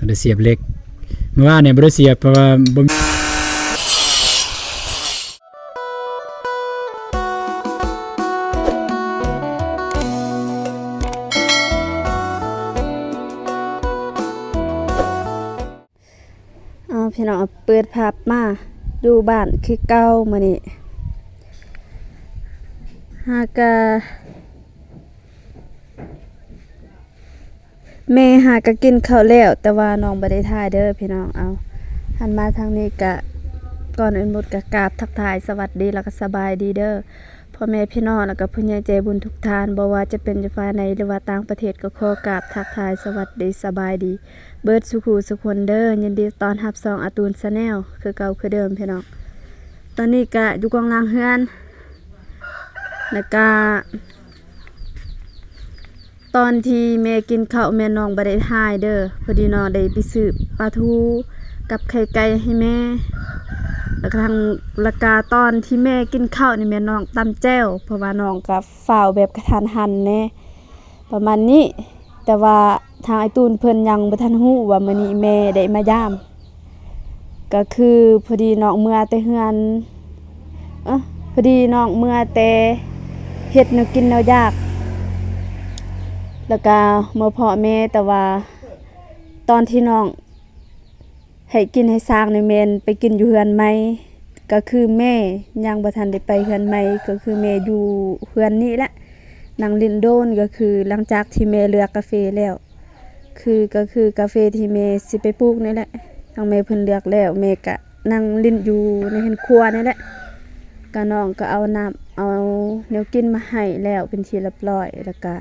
ໄດ້ສຽບເຫຼັກ ມື້ວານນີ້ບໍ່ໄດ້ສຽບ ເພາະວ່າບໍ່ມີ ເອົາ ພີ່ນ້ອງ ເປີດພາບມາຢູ່ບ້ານຄືເກົ່າມື້ນີ້ ຫາກະ ແມ່ຫາກະກິນເຂົ້າແລ້ວ ແຕ່ວ່ານ້ອງບໍ່ໄດ້ຖ່າຍເດີພີ່ນ້ອງ. ເອົາ ຫັນມາທາງນີ້ກະ ກ່ອນອື່ນໝົດກະກາບທັກທາຍສະຫວັດດີ ແລ້ວກະສະບາຍດີເດີ ພໍ່ແມ່ພີ່ນ້ອງ ແລ້ວກະຜູ້ໃຫຍ່ໃຈບຸນທຸກທ່ານ ບໍ່ວ່າຈະເປັນຢູ່ຝ່າຍໃນ ຫຼືວ່າຕ່າງປະເທດ ກໍຂໍກາບທັກທາຍສະຫວັດດີ ສະບາຍດີເບິດສູ່ຄູ່ສູ່ຄົນເດີ. ຍິນດີຕ້ອນຮັບຊ່ອງອາຕູນ Channel ຄືເກົ່າຄືເດີມພີ່ນ້ອງ. ຕອນນີ້ກະຢູ່ກອງຫຼັງເຮືອນ ແລ້ວກະ ຕອນທີ່ແມ່ກິນເຂົ້າແມ່ນນ້ອງບໍ່ໄດ້ຖ່າຍເດີ ພໍດີນ້ອງໄດ້ໄປຊື້ປາທູກັບໄຂ່ໄກ່ໃຫ້ແມ່ ແລ້ວກະທັງ ແລ້ວກະຕອນທີ່ແມ່ກິນເຂົ້ານີ້ແມ່ນນ້ອງຕຳແຈ່ວ ເພາະວ່ານ້ອງກະຟ້າວແບບກະທັນຫັນແດ່ ປະມານນີ້. ແຕ່ວ່າທາງອ້າຍຕູນເພິ່ນຍັງບໍ່ທັນຮູ້ວ່າມື້ນີ້ແມ່ໄດ້ມາຢາມ ກະຄືພໍດີນ້ອງເມືອແຕ່ເຮືອນ ເອີ ພໍດີນ້ອງເມືອແຕ່ເຮັດແນວກິນແນວຢາກ ແລ້ວກະເມືອພໍ້ແມ່ ແຕ່ວ່າຕອນທີ່ນ້ອງໃຫ້ກິນໃຫ້ຊ່າງນີ້ແມ່ນໄປກິນຢູ່ເຮືອນໃໝ່ ກະຄືແມ່ຍັງບໍ່ທັນໄດ້ໄປເຮືອນໃໝ່ ກະຄືແມ່ຢູ່ເຮືອນນີ້ແຫຼະ ນັ່ງຫຼິ້ນໂດນ ກະຄືຫຼັງຈາກທີ່ແມ່ເລືອກກາເຟແລ້ວ ຄື ກໍຄືກາເຟທີ່ແມ່ຊິໄປປູກນີ້ແຫຼະ ທາງແມ່ເພິ່ນເລືອກແລ້ວ ແມ່ກະນັ່ງຫຼິ້ນຢູ່ໃນເຮືອນຄົວນີ້ແຫຼະ ກະນ້ອງກະເອົານ້ຳເອົາແນວກິນມາໃຫ້ແລ້ວເປັນທີ່ລຽບລ້ອຍ ແລ້ວກະ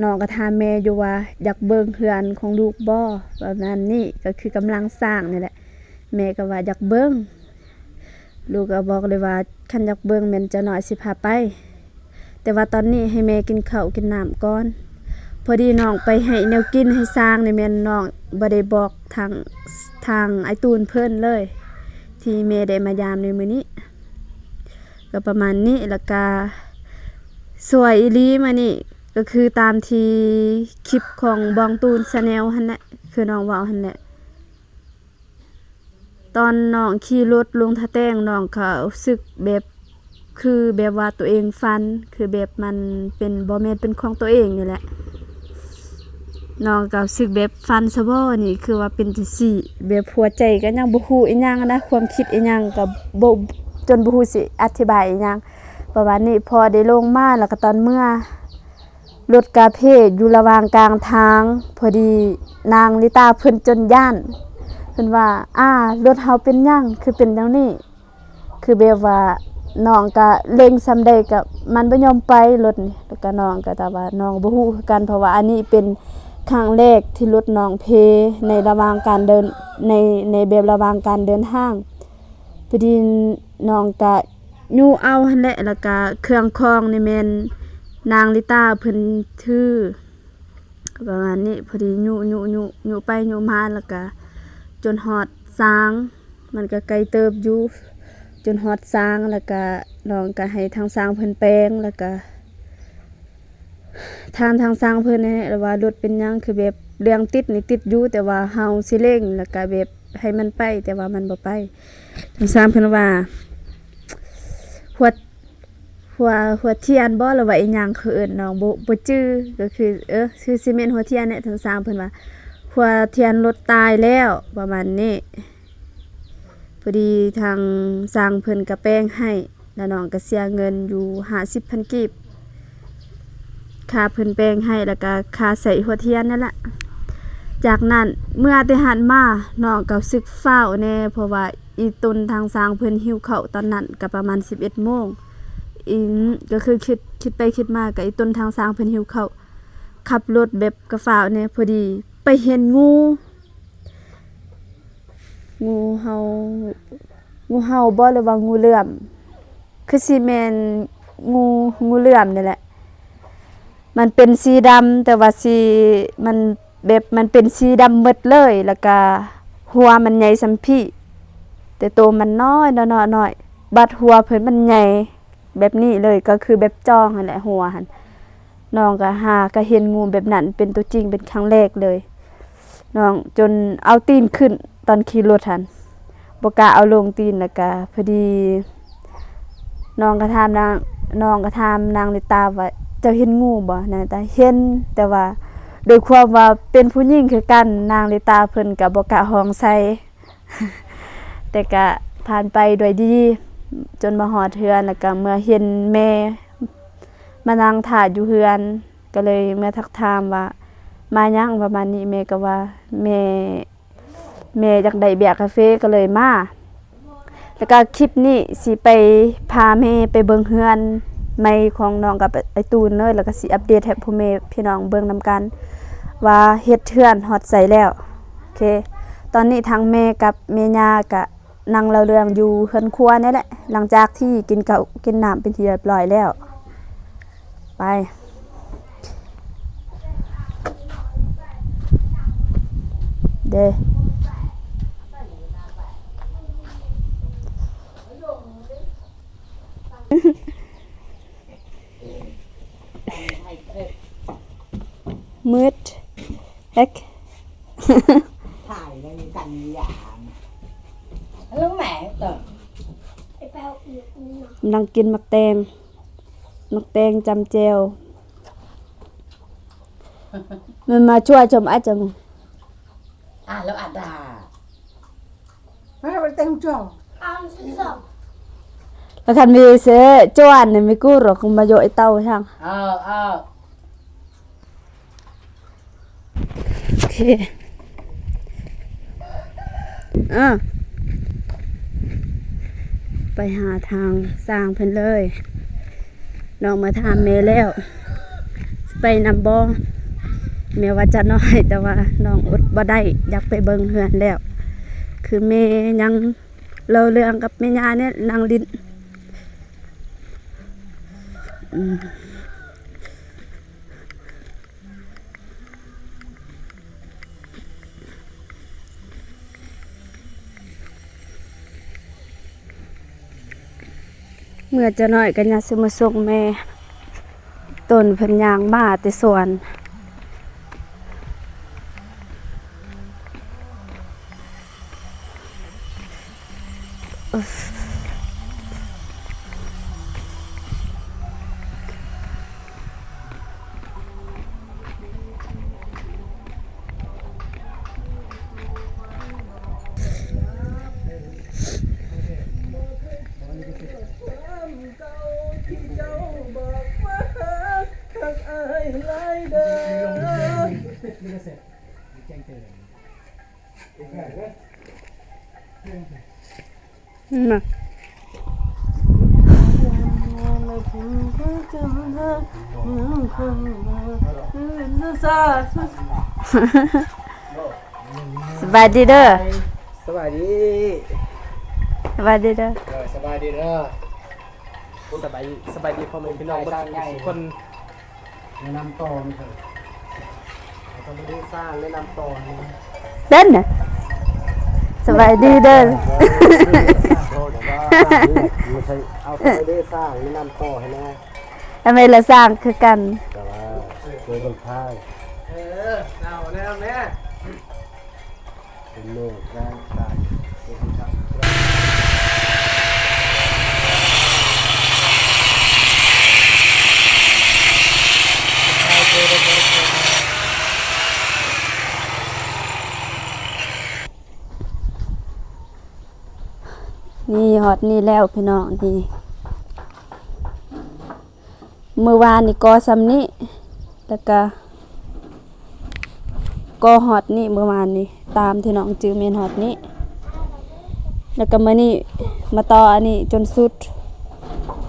ນ້ອງກະຖາມແມ່ຢູ່ວ່າ ຢາກເບິ່ງເຮືອນຂອງລູກບໍ່ ປະມານນີ້ ກໍຄືກຳລັງສ້າງນີ້ແຫຼະ ແມ່ກະວ່າຢາກເບິ່ງ ລູກກໍບອກເລີຍວ່າ ຄັນຢາກເບິ່ງແມ່ນຈັກໜ້ອຍຊິພາໄປ ແຕ່ວ່າຕອນນີ້ໃຫ້ແມ່ກິນເຂົ້າກິນນ້ຳກ່ອນ ພໍດີນ້ອງໄປໃຫ້ແນວກິນໃຫ້ຊ່າງນີ້ແມ່ນນ້ອງບໍ່ໄດ້ບອກທາງ ທາງອ້າຍຕູນເພິ່ນເລີຍ ທີ່ແມ່ໄດ້ມາຢາມໃນມື້ນີ້ ກໍປະມານນີ້ ແລ້ວກະສວຍອີ່ຫຼີມື້ນີ້ ກໍຄືຕາມທີ່ຄລິບຂອງບອງຕູນ Channel ຫັ້ນແຫຼະ ຄືນ້ອງເວົ້າຫັ້ນແຫຼະ. ຕອນນ້ອງຂີ່ລົດລົງທ່າແຕງ ນ້ອງກະຮູ້ສຶກແບບ ຄືແບບວ່າໂຕເອງຝັນ ຄືແບບມັນເປັນ ບໍ່ແມ່ນເປັນຂອງໂຕເອງນີ້ແຫຼະ ນ້ອງກະຮູ້ສຶກແບບຝັນຊະບໍນີ້ ຄືວ່າເປັນຈັ່ງຊີ້ ແບບຫົວໃຈກະຍັງບໍ່ຮູ້ອີ່ຫຍັງນະ ຄວາມຄິດອີ່ຫຍັງກະບໍ່ ຈົນບໍ່ຮູ້ຊິອະທິບາຍອີ່ຫຍັງ ປະມານນີ້ ພໍໄດ້ລົງມາ ແລ້ວກະຕອນເມືອ ລົດກະເພຢູ່ລະຫວ່າງກາງທາງ ພໍດີນາງລິຕາເພິ່ນຈົນຢ້ານ ເພິ່ນວ່າ ອາ ລົດເຮົາເປັນຫຍັງ ຄືເປັນແນວນີ້ ຄືແບບວ່ານ້ອງກະເລັ່ງສ່ຳໃດກະມັນບໍ່ຍອມໄປລົດນີ້ ແລ້ວກະນ້ອງກະ ແຕ່ວ່ານ້ອງບໍ່ຮູ້ຄືກັນ ເພາະວ່າອັນນີ້ເປັນຄັ້ງແລກທີ່ລົດນ້ອງເພໃນລະຫວ່າງການເດີນ ໃນ ໃນແບບລະຫວ່າງການເດີນທາງ ພໍດີນ້ອງກະ ຍູ້ເອົາຫັ້ນແຫຼະ ແລ້ວກະເຄື່ອງຂອງນີ້ແມ່ນນາງລິຕາເພິ່ນຖື ປະມານນີ້ ພໍດີຍູ້ ຍູ້ ຍູ້ ຍູ້ໄປຍູ້ມາ ແລ້ວກະຈົນຮອດຊາງ ມັນກະໄກເຕີບຢູ່ ຈົນຮອດຊາງ ແລ້ວກະນ້ອງກະໃຫ້ທາງຊາງເພິ່ນແປງ ແລ້ວກະ ຖາມທາງຊ່າງເພິ່ນແນ່ ແລ້ວວ່າລົດເປັນຫຍັງ ຄືແບບເລື່ອງຕິດນີ້ຕິດຢູ່ ແຕ່ວ່າເຮົາຊິເລັ່ງ ແລ້ວກະແບບໃຫ້ມັນໄປ ແຕ່ວ່າມັນບໍ່ໄປ ທາງຊ່າງເພິ່ນວ່າ ຫົວ ຫົວ ຫົວທຽນບໍ ຫຼືວ່າອີ່ຫຍັງ ເຂົາເອີ້ນ ນ້ອງບໍ່ ບໍ່ຈື່ ກໍຄື ເອີ ຄືຊິແມ່ນຫົວທຽນແຫຼະ ທາງຊ່າງເພິ່ນວ່າ ຫົວທຽນລົດຕາຍແລ້ວ ປະມານນີ້ ພໍດີທາງຊ່າງເພິ່ນກະແປງໃຫ້ ແລ້ວນ້ອງກະເສຍເງິນຢູ່ຫ້າສິບພັນກີບ ຄ່າເພິ່ນແປງໃຫ້ ແລ້ວກະຄ່າໃສ່ຫົວທຽນນັ້ນລະ ຈາກນັ້ນເມື່ອແຕ່ຫັ້ນມາ ນ້ອງກະຮູ້ສຶກຟ້າວແດ່ ເພາະວ່າອີ່ຕົນທາງຊ່າງເພິ່ນຫິວເຂົ້າຕອນນັ້ນກະປະມານສິບເອັດໂມງ ອີ ກໍຄືຄິດ ຄິດໄປຄິດມາກະອີ່ຕົນທາງຊ່າງເພິ່ນຫິວເຂົ້າ ຂັບລົດແບບກະຟ້າວແດ່ ພໍດີໄປເຫັນງູ ງູເຫົ່າ ງູເຫົ່າບໍ ຫຼືວ່າງູເຫຼື້ອມ ຄືຊິແມ່ນງູ ງູເຫຼື້ອມນີ້ແຫຼະ ມັນເປັນສີດຳ ແຕ່ວ່າສີ ມັນແບບ ມັນເປັນສີດຳໝົດເລີຍ ແລ້ວກະຫົວມັນໃຫຍ່ສ່ຳພີ້ ແຕ່ໂຕມັນນ້ອຍ ນ້ອຍ ນ້ອຍ ບາດຫົວເພິ່ນມັນໃຫຍ່ ແບບນີ້ເລີຍ ກໍຄືແບບຈອງຫັ້ນແຫຼະ ຫົວຫັ້ນ ນ້ອງກະຫາກະເຫັນງູແບບນັ້ນເປັນຕົວຈິງເປັນຄັ້ງແລກເລີຍ ນ້ອງຈົນເອົາຕີນຂຶ້ນຕອນຂີ່ລົດຫັ້ນ ບໍ່ກ້າເອົາລົງຕີນ. ແລ້ວກະພໍດີນ້ອງກະຖາມນາງ ນ້ອງກະຖາມນາງລິຕາວ່າ ເຈົ້າເຫັນງູບໍ່? ນາງລິຕາເຫັນ ແຕ່ວ່າດ້ວຍຄວາມວ່າເປັນຜູ້ຍິງຄືກັນ ນາງລິຕາເພິ່ນກະບໍ່ກ້າຮ້ອງໃສ່. ແຕ່ກະຜ່ານໄປດ້ວຍດີ ຈົນມາຮອດເຮືອນ ແລ້ວກະເມື່ອເຫັນແມ່ມານັ່ງຖ້າຢູ່ເຮືອນ ກໍເລີຍເມືອທັກຖາມວ່າ ມາຫຍັງ ປະມານນີ້. ແມ່ກໍວ່າ ແມ່ ແມ່ຢາກໄດ້ເບຍກາເຟ ກໍເລີຍມາ. ແລ້ວກໍຄລິບນີ້ຊິໄປພາແມ່ໄປເບິ່ງເຮືອນໃໝ່ຂອງນ້ອງກັບອ້າຍຕູນເລີຍ ແລ້ວກໍຊິອັບເດດໃຫ້ພໍ່ແມ່ພີ່ນ້ອງເບິ່ງນຳກັນວ່າເຮັດເຮືອນຮອດໃສແລ້ວ. ໂອເຄ ຕອນນີ້ທັງແມ່ກັບແມ່ຍ່າກະ ນັ່ງເລົ່າເລື່ອງຢູ່ເຮືອນຄົວນີ້ແຫຼະ ຫຼັງຈາກທີ່ກິນເຂົ້າກິນນ້ຳເປັນທີ່ຮຽບຮ້ອຍແລ້ວ. ໄປ ເດ້ ມືດ ເອັກ ຖ່າຍໃນກັນຢ່າງ ແລ້ວແມ່ ກຳລັງກິນໝາກແຕງ ໝາກແຕງຈ້ຳແຈ່ວ. ມັນມາຊ່ວຍຊົມອາຈານ ອາ ແລ້ວອາດາ ມາເອົາແຕງຈ້ອງ ແລ້ວຄັນມີເສຈວນນີ້ມີກູໂຣກມາໂຍໄອ້ເຕົ້າຊ່າງ ເອີ ເອີ. ໂອເຄ ອາ ໄປຫາທາງຊ່າງເພິ່ນເລີຍ. ນ້ອງມາຖາມແມ່ແລ້ວ ຊິໄປນຳບໍ່? ແມ່ວ່າຈະນ້ອຍ ແຕ່ວ່ານ້ອງອົດບໍ່ໄດ້ ຢາກໄປເບິ່ງເຮືອນແລ້ວ. ຄືແມ່ຍັງເລົ່າເລື່ອງກັບແມ່ຍ່າແນ່ ນັ່ງຫຼິ້ນ ອືມ. ເມື່ອຈັກໜ້ອຍກໍຍັງຊິມາສົ່ງແມ່ ຕົນເພິ່ນຍ່າງມາແຕ່ສວນ. ນະ ສະບາຍດີເດີ ສະບາຍດີ ສະບາຍດີເດີ ເອີ ສະບາຍດີເດີ ສະບາຍດີ ສະບາຍດີພໍ່ແມ່ພີ່ນ້ອງເບິດທຸກຄົນ. ແນະນຳຕໍ່ເດີ ສະບາຍດີຊ່າງ ແນະນຳຕໍ່ ເດີນນະ ສະບາຍດີເດີ ເອົາ ສະບາຍດີຊ່າງ ແນະນຳຕໍ່ໃຫ້ແນ່ ທຳໄມລະຊ່າງຄືກັນ ແຕ່ວ່າເກີດລົງທ້າຍ ເອີ ເອົາແນວແມ່. ນີ້ ຮອດນີ້ແລ້ວພີ່ນ້ອງ ນີ້. ມື້ວານນີ້ກໍ່ຊ່ຳນີ້ ແລ້ວກະກໍ່ຮອດນີ້ ມື້ວານນີ້ ຕາມທີ່ນ້ອງຈື່ແມ່ນຮອດນີ້ ແລ້ວກະມື້ນີ້ມາຕໍ່ອັນນີ້ຈົນສຸດ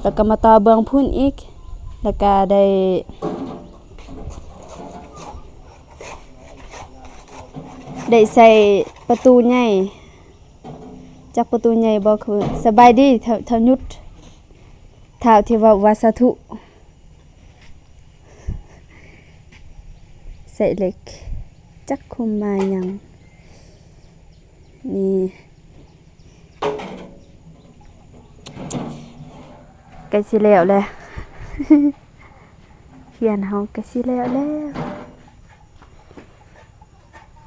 ແລ້ວກະມາຕໍ່ເບື້ອງພຸ້ນອີກ ແລ້ວກະໄດ້ ໄດ້ໃສ່ປະຕູໃຫຍ່ ຈັກປະຕູໃຫຍ່ບໍ່ ຄື ສະບາຍດີ ທ້າວ ທ້າວຍຸດ ທ້າວທີ່ເວົ້າວ່າສາທຸ ໃສ່ເຫຼັກ ຈັກຄຸມມາຫຍັງ ນີ້ ໃກ້ຊິແລ້ວແລ້ວ ເຮືອນເຮົາໃກ້ຊິແລ້ວແລ້ວ.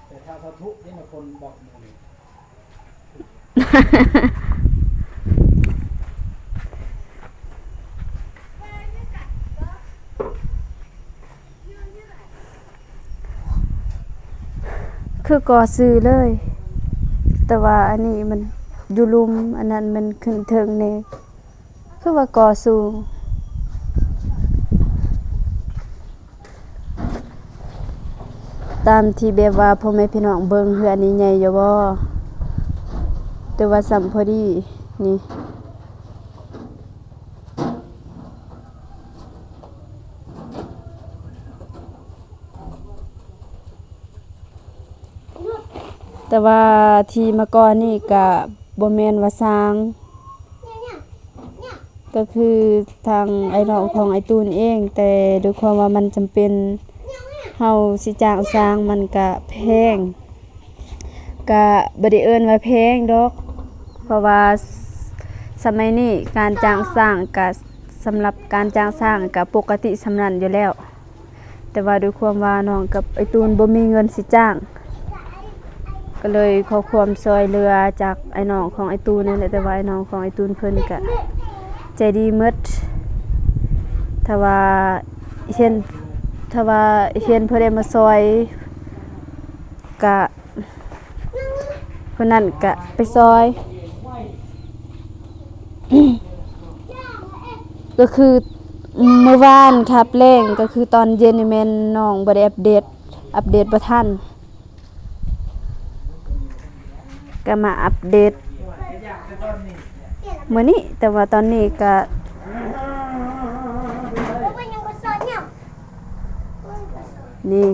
ແຕ່ຖ້າ ສາທຸເດ້ ຄົນບອກໝູ່ນີ້ ຄືກໍ່ຊື່ເລີຍ ແຕ່ວ່າອັນນີ້ມັນຢູ່ລຸ່ມ ອັນນັ້ນມັນຂຶ້ນເທິງແດ່. ຄືວ່າກໍ່ສູງ ຕາມທີ່ແບບວ່າພໍ່ແມ່ພີ່ນ້ອງເບິ່ງ ເຮືອນນີ້ໃຫຍ່ຢູ່ບໍ່? ແຕ່ວ່າສ່ຳພໍດີນີ້ ແຕ່ວ່າທີ່ມາກ່ອນນີ້ກະບໍ່ແມ່ນວ່າສ້າງ ກະຄືທາງອ້າຍນ້ອງຂອງອ້າຍຕູນເອງ, ແຕ່ດ້ວຍຄວາມວ່າມັນຈຳເປັນ ເຮົາຊິຈ້າງສ້າງມັນກະແພງ, ກະບໍ່ໄດ້ເອີ້ນວ່າແພງດອກ ເພາະວ່າສະໄໝນີ້ການຈ້າງສ້າງກະ ສຳລັບການຈ້າງສ້າງກະປົກກະຕິສ່ຳນັ້ນຢູ່ແລ້ວ. ແຕ່ວ່າດ້ວຍຄວາມວ່ານ້ອງກັບອ້າຍຕູນບໍ່ມີເງິນຊິຈ້າງ ກໍເລີຍຂໍຄວາມຊ່ວຍເຫຼືອຈາກອ້າຍນ້ອງຂອງອ້າຍຕູນນີ້ແຫຼະ, ແຕ່ວ່າອ້າຍນ້ອງຂອງອ້າຍຕູນເພິ່ນກະໃຈດີໝົດ. ຖ້າວ່າເຫັນ ຖ້າວ່າເຫັນຜູ້ໃດມາຊ່ວຍກະ ຜູ້ນັ້ນກະໄປຊ່ອຍ ກໍຄືມື້ວານຄັບແລງ ກໍຄືຕອນເຢັນນີ້ແມ່ນນ້ອງບໍ່ໄດ້ອັບເດດ ອັບເດດບໍ່ທັນ ກໍມາອັບເດດມື້ນີ້. ແຕ່ວ່າຕອນນີ້ກະ ນີ້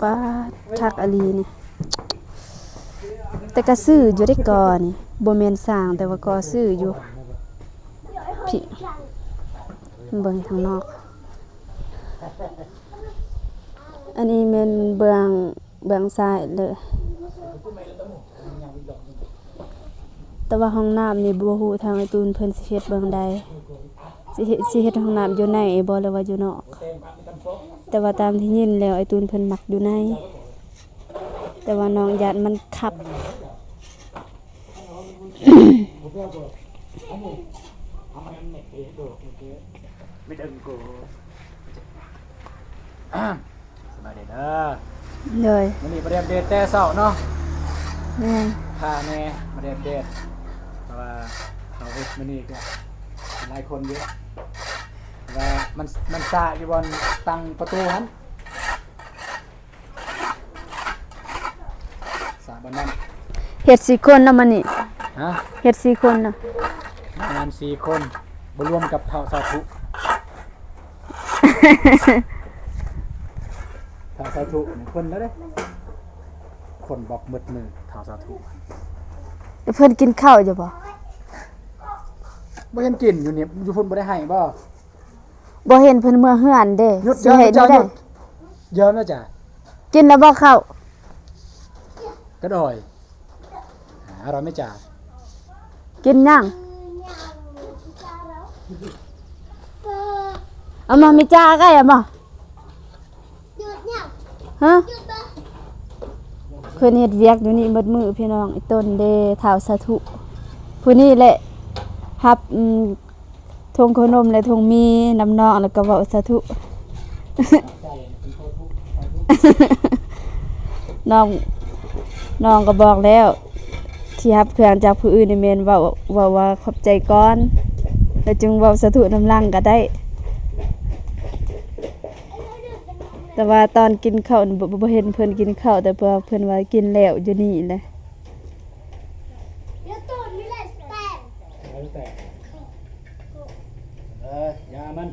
ປາດ ຄັກອີ່ຫຼີນີ້ ແຕ່ກະຊື່ຢູ່ເດ້ ກໍ່ນີ້ ບໍ່ແມ່ນສ້າງ ແຕ່ວ່າກໍ່ຊື່ຢູ່. ພີ້ ເບິ່ງທາງນອກ ອັນນີ້ແມ່ນເບື້ອງ ເບື້ອງຊ້າຍເລີຍ. ແຕ່ວ່າຫ້ອງນ້ຳນີ້ບໍ່ຮູ້ທາງອ້າຍຕູນເພິ່ນຊິເຮັດບ່ອນໃດ ຊິເຮັດ ຊິເຮັດຫ້ອງນ້ຳຢູ່ໃນບໍ ຫຼືວ່າຢູ່ນອກ? ແຕ່ວ່າຕາມທີ່ຍິນແລ້ວ ອ້າຍຕູນເພິ່ນມັກຢູ່ໃນ ແຕ່ວ່ານ້ອງຢ້ານມັນຄັບ. ສະບາຍດີເດີ. ໂດຍ. ມື້ນີ້ບໍ່ໄດ້ອັບເດດແຕ່ເຊົ້າເນາະ. ແມ່ນ. ຖ້າແນ່ບໍ່ໄດ້ອັບເດດ ເພາະວ່າເຮົາເຮັດມື້ນີ້ກໍຫຼາຍຄົນຢູ່ ແຕ່ວ່າມັນ ມັນຊ້າຢູ່ບ່ອນຕັ້ງປະຕູຫັ້ນ. ສາບານນັ້ນ ເຮັດສີ່ຄົນນະມື້ນີ້. ຮະ? ເຮັດສີ່ຄົນນະ. ປະມານສີ່ຄົນ ບໍ່ລວມກັບທ້າວສາທຸ. ທ້າວສາທຸນີ້ເພິ່ນແລ້ວເດ້ ຄົນບອກໝົດມື້ ທ້າວສາທຸ. ແລ້ວເພິ່ນກິນເຂົ້າຢູ່ບໍ່? ບໍ່ເຫັນກິນຢູ່ນີ້ ຢູ່ພຸ້ນບໍ່ໄດ້ໃຫ້ບໍ່? ບໍ່ເຫັນເພິ່ນເມືອເຮືອນເດ້. ຢຸດ ຊິເຮັດແນວໃດ? ຍອມແລ້ວຈ້າ. ກິນແລ້ວບໍ່ເຂົ້າ? ກະດອຍ. ອາ ອະຮ່ອຍໄໝຈ້າ? ກິນຫຍັງ? ເອົາມາ ມີຈ້າໄກ່ເອົາມາ. ຮະ? ເພິ່ນເຮັດວຽກຢູ່ນີ້ໝົດມື້ພີ່ນ້ອງ. ອີ່ຕົນເດ້ ທ້າວສາທຸ ຜູ້ນີ້ແຫຼະ ຮັບ ອືມ ຖົງເຂົ້າໜົມ ແລະ ຖົງໝີ່ນຳນ້ອງ ແລ້ວກໍເວົ້າສາທຸ. ນ້ອງ ນ້ອງກໍບອກແລ້ວ ທີ່ຮັບເຄື່ອງຈາກຜູ້ອື່ນນີ້ແມ່ນເວົ້າ ເວົ້າວ່າຂອບໃຈກ່ອນ ແລ້ວຈຶ່ງເວົ້າສາທຸນຳຫຼັງກໍໄດ້. ແຕ່ວ່າຕອນກິນເຂົ້ານີ້ ບໍ່ ບໍ່ເຫັນເພິ່ນກິນເຂົ້າ ແຕ່ວ່າເພິ່ນວ່າກິນແລ້ວຢູ່ນີ້ແຫຼະ. ເອີ ຢ່າມັນ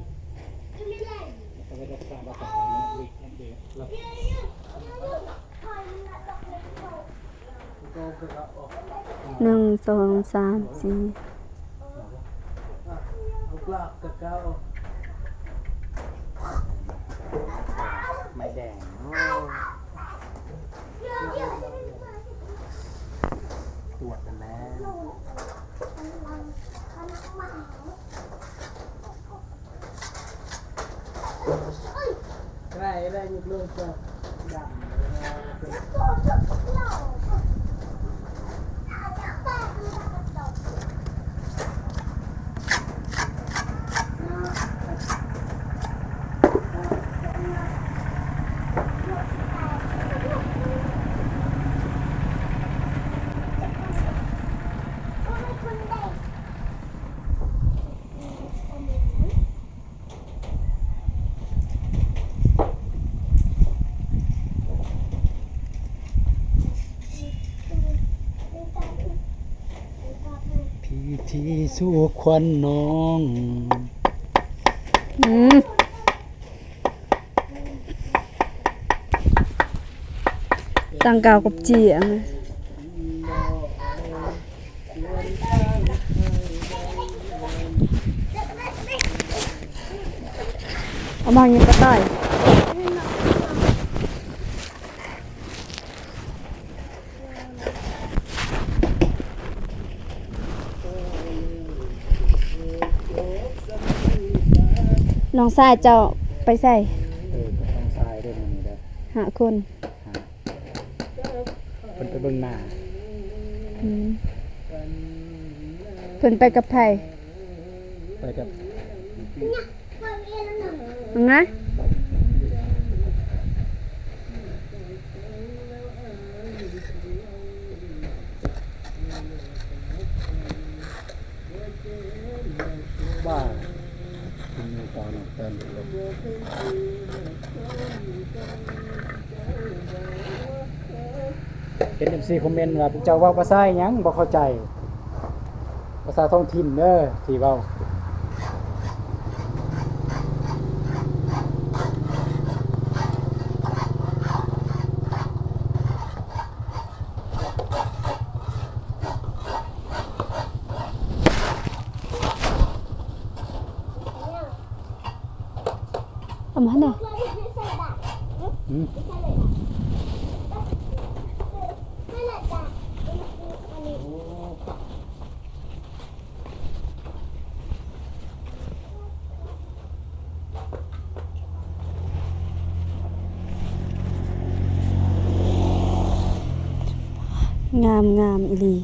ໜຶ່ງ ສອງ ສາມ ສີ່ ມາແດງ ຕວດກັນແລ້ວ. ພິທີສູ່ຂວັນນ້ອງ. ອືມ ຕັ້ງກາວກົບຈີ່ ເອົາມາຫຍັງກະຕ່າຍ. ນ້ອງຊາຍເຈົ້າໄປໃສ? ເອີ ນ້ອງຊາຍເດີ ມື້ນີ້ເດີ ຫ້າຄົນ. ເພິ່ນໄປເບິ່ງນາ. ອືມ ເພິ່ນໄປກັບໃຜ? ໄປກັບ ນະ ວ່າ ເຫັນເອັຟຊີຄອມເມັນວ່າ ເຈົ້າເວົ້າພາສາຫຍັງ ບໍ່ເຂົ້າໃຈ ພາສາທ້ອງຖິ່ນເດີທີ່ເວົ້າ. ເອົາມາໃຫ້ແດ່. ງາມໆ ອີ່ຫຼີ.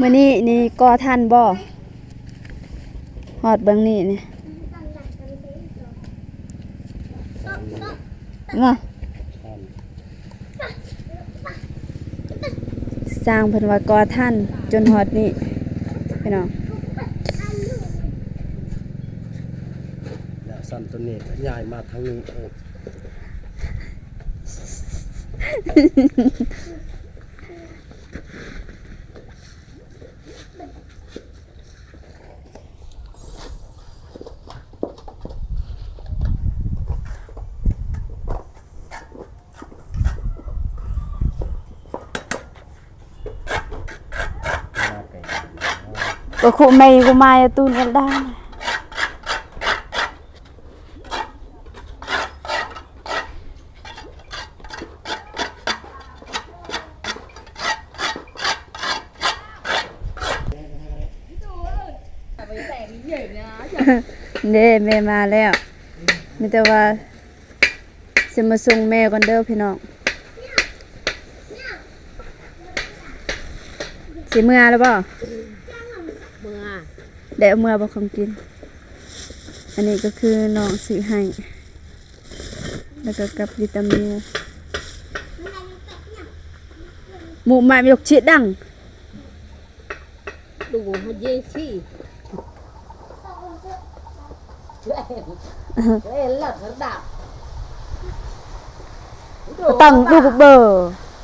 ມື້ນີ້ນີ້ກໍ່ທັນບໍ່? ຮອດເບິ່ງນີ້ນີ້ ນະ ຊ່າງເພິ່ນວ່າກໍ່ທັນຈົນຮອດນີ້ ພີ່ນ້ອງ. ແລ້ວຊັ້ນໂຕນີ້ກໍຍ້າຍມາທາງນີ້. ກະຄຸໄມກຸມາຍະຕູນກັນດາ. ເດ້ ແມ່ມາແລ້ວ ມີແຕ່ວ່າຊິມາສົ່ງແມ່ກ່ອນເດີພີ່ນ້ອງ. ຊິເມືອແລ້ວບໍ່? ເມືອ. ໄດ້ເອົາເມືອບໍ່ຂອງກິນ? ອັນນີ້ກໍຄືນ້ອງຊື້ໃຫ້ ແລ້ວກໍກັບວິຕາມິວ. ໝູມາມີລູກຊິດັງ ດູເຢຊີ. ບໍ່ຕ້ອງລູກເບີ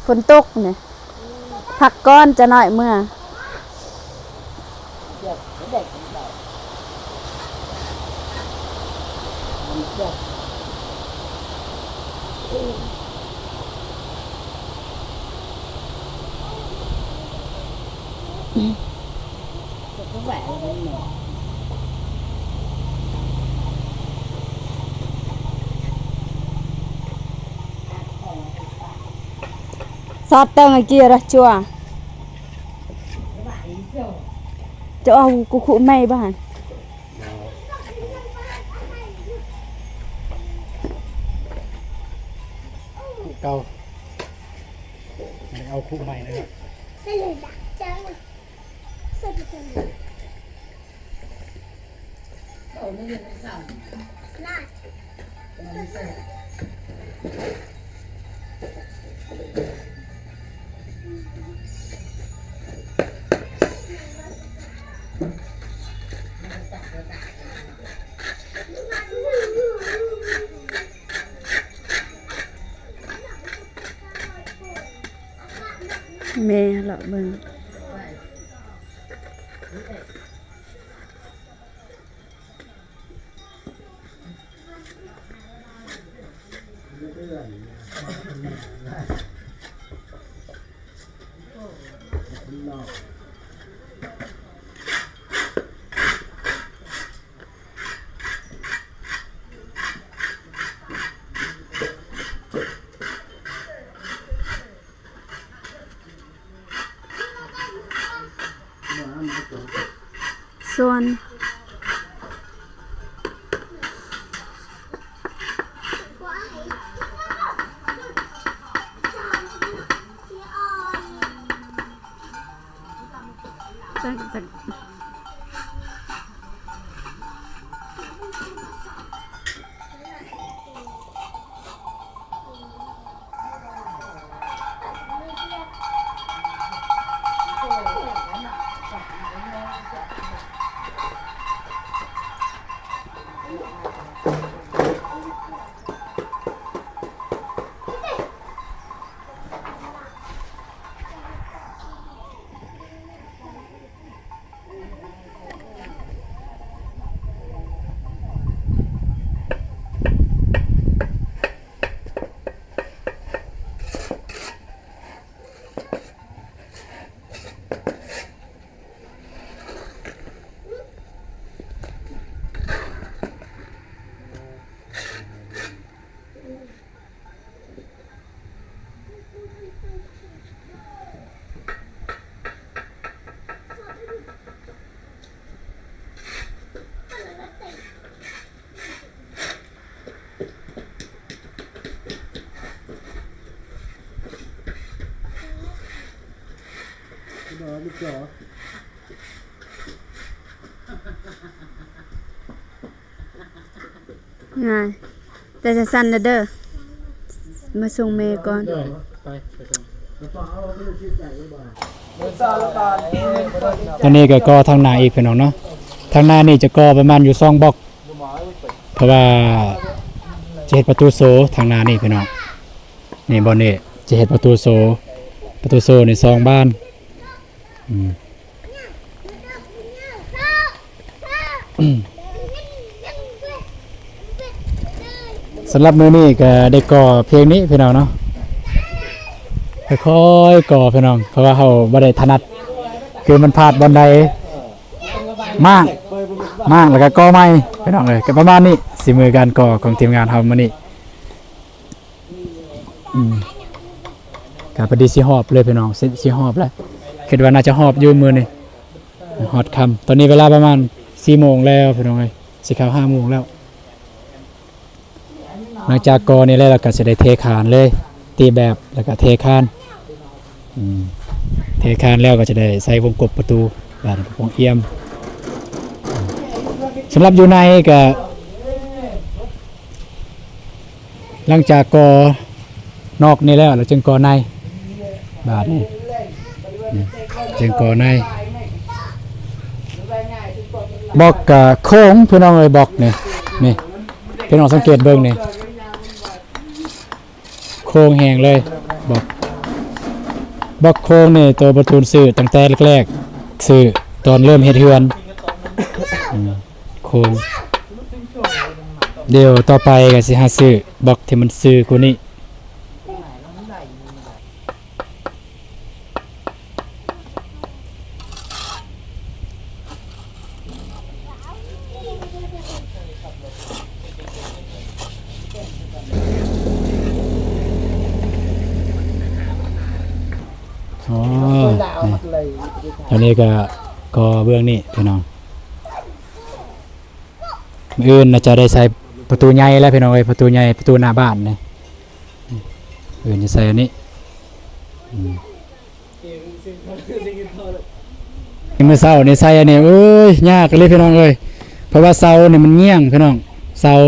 ຝົນຕົກນີ້ ພັກກ່ອນຈະໜ້ອຍເມືອ. ສ ອດເຕີງອາກີຣະຈົວ ຈະເອົາກຸຄຸໄມບ້ານ ເກົ່າ ບໍ່ໄດ້ເອົາຄຸໃໝ່ເລີຍ. ແມ່ເລາະເບິ່ງ. ສ່ວນ ງ່າຍ ແຕ່ຈະສັ່ນແລ້ວເດີ ມາສົ່ງແມ່ກ່ອນ. ຕອນນີ້ກໍກໍ່ທາງໜ້າອີກ ພີ່ນ້ອງເນາະ, ທາງໜ້ານີ້ຈະກໍ່ປະມານຢູ່ສອງບລັອກ ເພາະວ່າຈະເຮັດປະຕູໂຊທາງໜ້ານີ້ ພີ່ນ້ອງ. ນີ້ບ່ອນນີ້ຈະເຮັດປະຕູໂຊ, ປະຕູໂຊນີ້ສອງບານ. ອືມ ສຳລັບມື້ນີ້ກໍໄດ້ກໍ່ພຽງນີ້ ພີ່ນ້ອງເນາະ, ຄ່ອຍໆກໍ່ ພີ່ນ້ອງ, ເພາະວ່າເຮົາບໍ່ໄດ້ຖະໜັດ ຄືມັນພາດບ່ອນໃດ ມ້າງ ມ້າງແລ້ວກໍກໍ່ໃໝ່ ພີ່ນ້ອງເອີຍ. ກໍປະມານນີ້ ສີມືການກໍ່ຂອງທີມງານເຮົາມື້ນີ້. ອືມ ກໍພໍດີຊິຮອບເລີຍ ພີ່ນ້ອງ, ຊິ ຊິຮອບແລ້ວ, ຄິດວ່າໜ້າຈະຮອບຢູ່ມື້ນີ້ ຮອດຄ່ຳ. ຕອນນີ້ເວລາປະມານສີ່ໂມງແລ້ວ ພີ່ນ້ອງເອີຍ, ຊິເຂົ້າຫ້າໂມງແລ້ວ. ຫຼັງຈາກກໍ່ນີ້ແລ້ວ ລະກະຊິໄດ້ເທຄານເລີຍ, ຕີແບບ ລະກະເທຄານ. ອືມ ເທຄານແລ້ວກໍຈະໄດ້ໃສ່ວົງກົບປະຕູ ບາດນີ້ກໍປ່ອງອຽມ. ສຳລັບຢູ່ໃນກໍ ຫຼັງຈາກກໍ່ນອກນີ້ແລ້ວ ລະຈຶ່ງກໍ່ໃນ. ບາດນີ້ ອືມ ຈຶ່ງກໍ່ໃນ. ບລັອກກະໂຄ້ງ ພີ່ນ້ອງເອີຍ, ບລັອກນີ້ ນີ້ ພີ່ນ້ອງສັງເກດເບິ່ງນີ້ ໂຄ້ງແຮງເລີຍ. ບລັອກ ບລັອກໂຄ້ງນີ້ ໂຕປະຕູນຊື້ຕັ້ງແຕ່ແລກໆ ຊື້ຕອນເລີ່ມເຮັດເຮືອນ. ອືມ ໂຄ້ງ. ດຽວຕໍ່ໄປກໍຊິຫາຊື້ບລັອກທີ່ມັນຊື່ກວ່ານີ້. ອັນນີ້ກໍກໍ່ເບື້ອງນີ້ພີ່ນ້ອງ. ມື້ອື່ນໜ້າຈະໄດ້ໃສ່ປະຕູໃຫຍ່ແລ້ວພີ່ນ້ອງເອີຍ, ປະຕູໃຫຍ່ ປະຕູໜ້າບ້ານນີ້. ມື້ອື່ນຈະໃສ່ອັນນີ້. ອືມ ມື້ເຊົ້ານີ້ໃສ່ອັນນີ້ ໂອ້ຍ ຍາກອີ່ຫຼີພີ່ນ້ອງເອີຍ, ເພາະວ່າເສົານີ້ມັນງ່ຽງພີ່ນ້ອງ, ເສົາ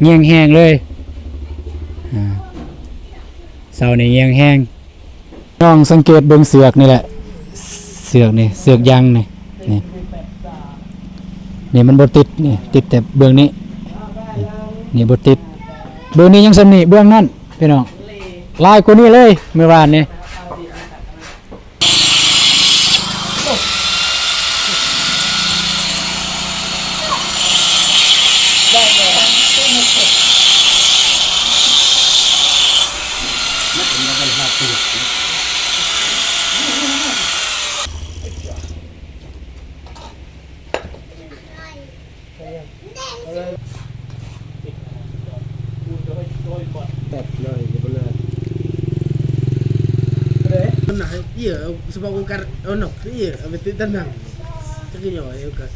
ງ່ຽງແຮງເລີຍ. ອ່າ ເສົານີ້ງ່ຽງແຮງ. ນ້ອງສັງເກດເບິ່ງເຊືອກນີ້ແຫຼະ, ເຊືອກນີ້ ເຊືອກຢາງນີ້ ນີ້ ນີ້ມັນບໍ່ຕິດ, ນີ້ຕິດແຕ່ເບື້ອງນີ້, ນີ້ບໍ່ຕິດ. ເບື້ອງນີ້ຍັງສ່ຳນີ້, ເບື້ອງນັ້ນພີ່ນ້ອງ ຫຼາຍກວ່ານີ້ເລີຍມື້ວານນີ້. ແປັບໜ້ອຍ ຢ່າໄປເລີຍ. ເອີ ມັນໜ້າເອີ ສະເພາະໂອກາດ ເອົານອກເອີ ເອົາໄປຕິດຕາໜັງ ຈັກໜ້ອຍໂອກາດ.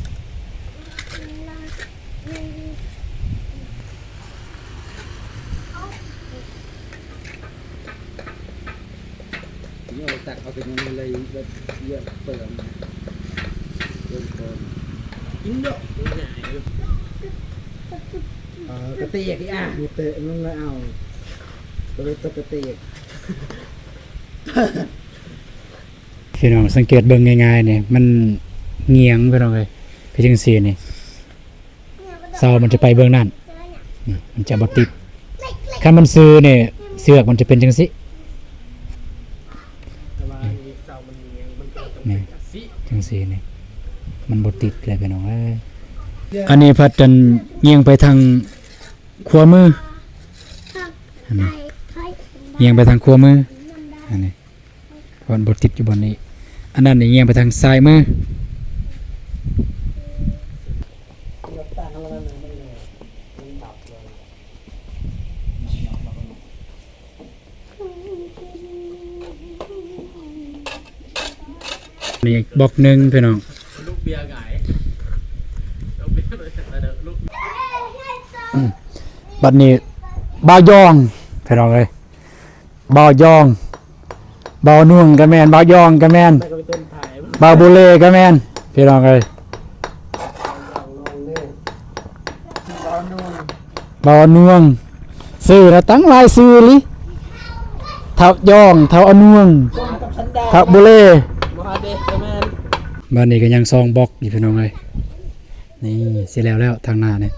ເອົາຕັກເອົາແຕ່ຍັງເລີຍ ແບບເຍອະເປີນ ເປີນກ່ອນ ກິນເນາະ ງ່າຍເນາະ. ເອີ ກະຕິກອີກອ່ະ ມີເຕະມັນມາເອົາ ກະເລີຍຕົກກະຕິກ. ພີ່ນ້ອງສັງເກດເບິ່ງງ່າຍໆນີ້ ມັນງ່ຽງພີ່ນ້ອງເອີຍ ຄືຈັ່ງຊີ້ນີ້. ເສົາມັນຈະໄປເບື້ອງນັ້ນ ນີ້ມັນຈະບໍ່ຕິດ. ຄັນມັນຊື່ນີ້ ເຊືອກມັນຈະເປັນຈັ່ງຊີ້ ນີ້ ຈັ່ງຊີ້ນີ້ ມັນບໍ່ຕິດເລີຍພີ່ນ້ອງເອີຍ. ອັນນີ້ພັດອັນ ຍິງໄປທາງຂວາມື ອັນນີ້ ຍິງໄປທາງຂວາມື ອັນນີ້ ເພາະມັນບໍ່ຕິດຢູ່ບ່ອນນີ້. ອັນນັ້ນນີ້ຍິງໄປທາງຊ້າຍມື. ນີ້ບລັອກໜຶ່ງພີ່ນ້ອງ. ອືມ ບັດນີ້ບ່າວຢອງພີ່ນ້ອງເອີຍ. ບ່າວຢອງ ບ່າວນວງກະແມ່ນ ບ່າວຢອງກະແມ່ນ ບ່າວບູເລກະແມ່ນ ພີ່ນ້ອງເອີຍ. ບ່າວນວງ ຊື່ນະຕັ້ງຫຼາຍຊື່ອີ່ຫຼີ ທ້າວຢອງ ທ້າວອານວງ ທ້າວບູເລ. ບາດນີ້ກະຍັງສອງບລັອກຢູ່ພີ່ນ້ອງເອີຍ. ນີ້ຊິແລ້ວແລ້ວທາງໜ້ານີ້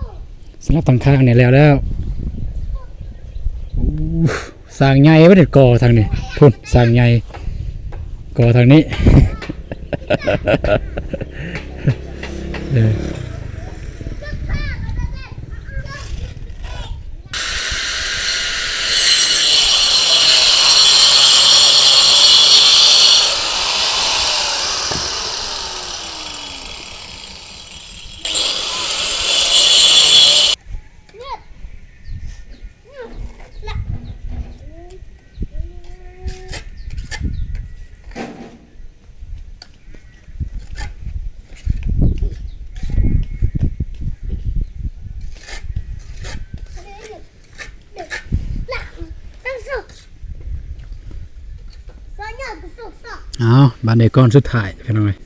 ສຳລັບທາງຂ້າງນີ້ແລ້ວແລ້ວ. ໂອ້ ສ້າງໃຫຍ່ເບິດ ກໍ່ທາງນີ້ ພຸ້ນສ້າງໃຫຍ່ ກໍ່ທາງນີ້ ເອີ. ເອົາ ບາດນີ້ກ້ອນສຸດທ້າຍ ພີ່ນ້ອງເອີຍ.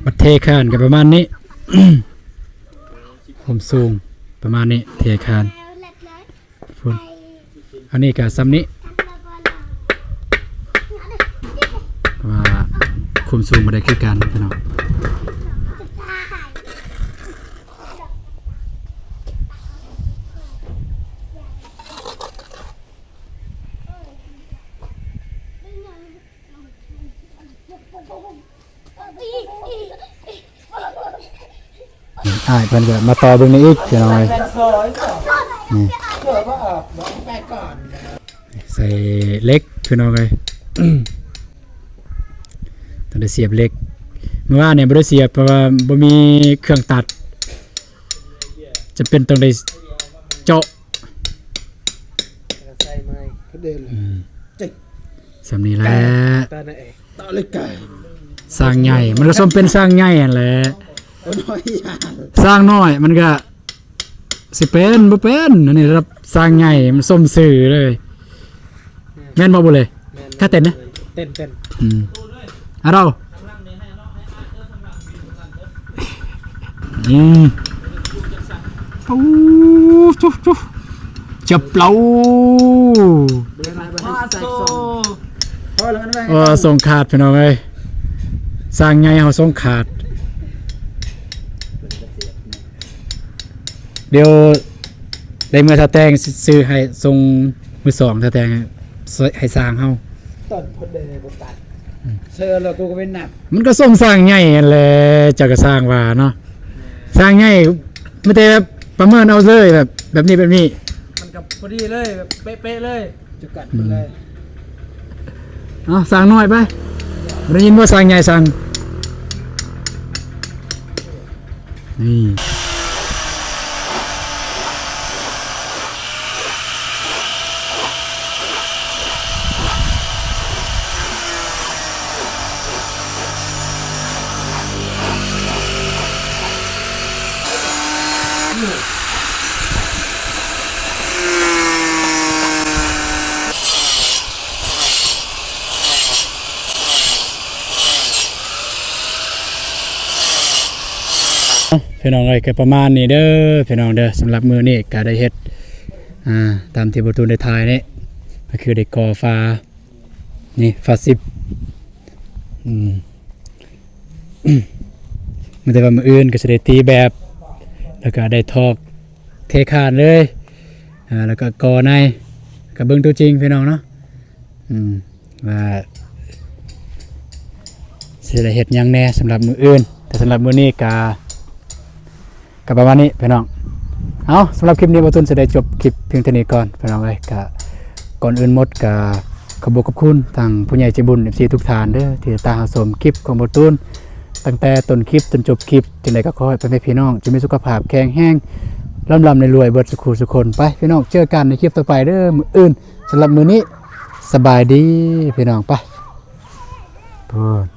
ບັດເທຄານກະປະມານນີ້ ຄວາມສູງປະມານນີ້ ເທຄານ. ພຸ້ນ ອັນນີ້ກະຊ່ຳນີ້ ເພາະວ່າຄວາມສູງບໍ່ໄດ້ຄືກັນພີ່ນ້ອງ. ອ້າຍເພິ່ນກະມາຕໍ່ເບິ່ງນີ້ອີກ ພີ່ນ້ອງເອີຍ. ນີ້ ໃສ່ເຫຼັກ ພີ່ນ້ອງເອີຍ. ຕ້ອງໄດ້ສຽບເຫຼັກ ມື້ວານນີ້ບໍ່ໄດ້ສຽບ ເພາະວ່າບໍ່ມີເຄື່ອງຕັດ ຈຳເປັນຕ້ອງໄດ້ເຈາະ ໃສ່ໃໝ່ ກະເດັນ ອືມ ຈິກ ສ່ຳນີ້ແຫຼະ ຕານະເອ ຕະລິກາ ສ້າງໃຫຍ່ ມັນກະສົມເປັນສ້າງໃຫຍ່ຫັ້ນແຫຼະ ໂອ້ຍ ນ້ອຍ ສ້າງນ້ອຍມັນກະຊິເປັນບໍ່ເປັນ ອັນນີ້ລະດັບສ້າງໃຫຍ່ ມັນສົມຊື່ເລີຍ ແມ່ນບໍ່ບຸເລີຍ ແມ່ນ ຖ້າເຕັ້ນນະ ເຕັ້ນ ເຕັ້ນ ອືມ ອາເຮົາ ອືມ ໂອ້ ຈຸ ຈຸ ຈັບເປົາ ໂອ້ ສົ່ງຂາດພີ່ນ້ອງເອີຍ ສ້າງໃຫຍ່ເຮົາສົ່ງຂາດ ດຽວໄດ້ເມືອສາວແຕງຊື້ໃຫ້ ສົ່ງມືສອງສາວແຕງໃຫ້ຊ່າງເຮົາ ຕອນພົດເດບໍ່ຕັດ ເຊີແລ້ວກູກະເປັນໜັກ ມັນກະສົ່ງສ້າງໃຫຍ່ຫັ້ນແຫຼະ ເຈົ້າກະຊ່າງວ່າເນາະ ສ້າງໃຫຍ່ມີແຕ່ແບບປະເມີນເອົາເລີຍ ແບບ ແບບນີ້ແບບນີ້ ມັນກະພໍດີເລີຍ ແບບເປະໆເລີຍ ຈຳກັດເລີຍ ເອົາສ້າງນ້ອຍໄປ ບໍ່ໄດ້ຍິນບໍ່ ສ້າງໃຫຍ່ສັ່ງ ນີ້ ພີ່ນ້ອງເອີຍ ກະປະມານນີ້ເດີພີ່ນ້ອງເດີ ສຳລັບມື້ນີ້ກະໄດ້ເຮັດ ອ່າ ຕາມທີ່ບໍ່ຕູນໄດ້ຖ່າຍນີ້ ກະຄືໄດ້ກໍ່ຝາ ນີ້ຝາສິບ ອືມ ມີແຕ່ວ່າມື້ອື່ນກະຊິໄດ້ຕີແບບ ແລ້ວກະໄດ້ຖອກເທຄານເລີຍ ອ່າ ແລ້ວກະກໍ່ໃນ ກະເບິ່ງຕົວຈິງພີ່ນ້ອງເນາະ ອືມ ວ່າຊິໄດ້ເຮັດຫຍັງແດ່ສຳລັບມື້ອື່ນ ແຕ່ສຳລັບມື້ນີ້ກະ ກະປະມານນີ້ພີ່ນ້ອງ ເອົາ ສຳລັບຄລິບນີ້ບ່າວຕູນຊິໄດ້ຈົບຄລິບພຽງເທົ່ານີ້ກ່ອນພີ່ນ້ອງເອີຍ ກະກ່ອນອື່ນໝົດກະຂອບຄຸນຂອບຄຸນທາງຜູ້ໃຫຍ່ໃຈບຸນ ເອັຟຊີ ທຸກທ່ານເດີ ທີ່ຕິດຕາມຮັບຊົມຄລິບຂອງບ່າວຕູນ ຕັ້ງແຕ່ຕົ້ນຄລິບຈົນຈົບຄລິບ ຈັ່ງໃດກະຂໍໃຫ້ພໍ່ແມ່ພີ່ນ້ອງຈົ່ງມີສຸຂະພາບແຂງແຮງ ລ່ຳໆລວຍໆເບິດສູ່ຄູ່ສູ່ຄົນ ໄປພີ່ນ້ອງ ເຈີກັນໃນຄລິບຕໍ່ໄປເດີ ມື້ອື່ນ ສຳລັບມື້ນີ້ ສະບາຍດີພີ່ນ້ອງ ໄປ ພຸ້ນ.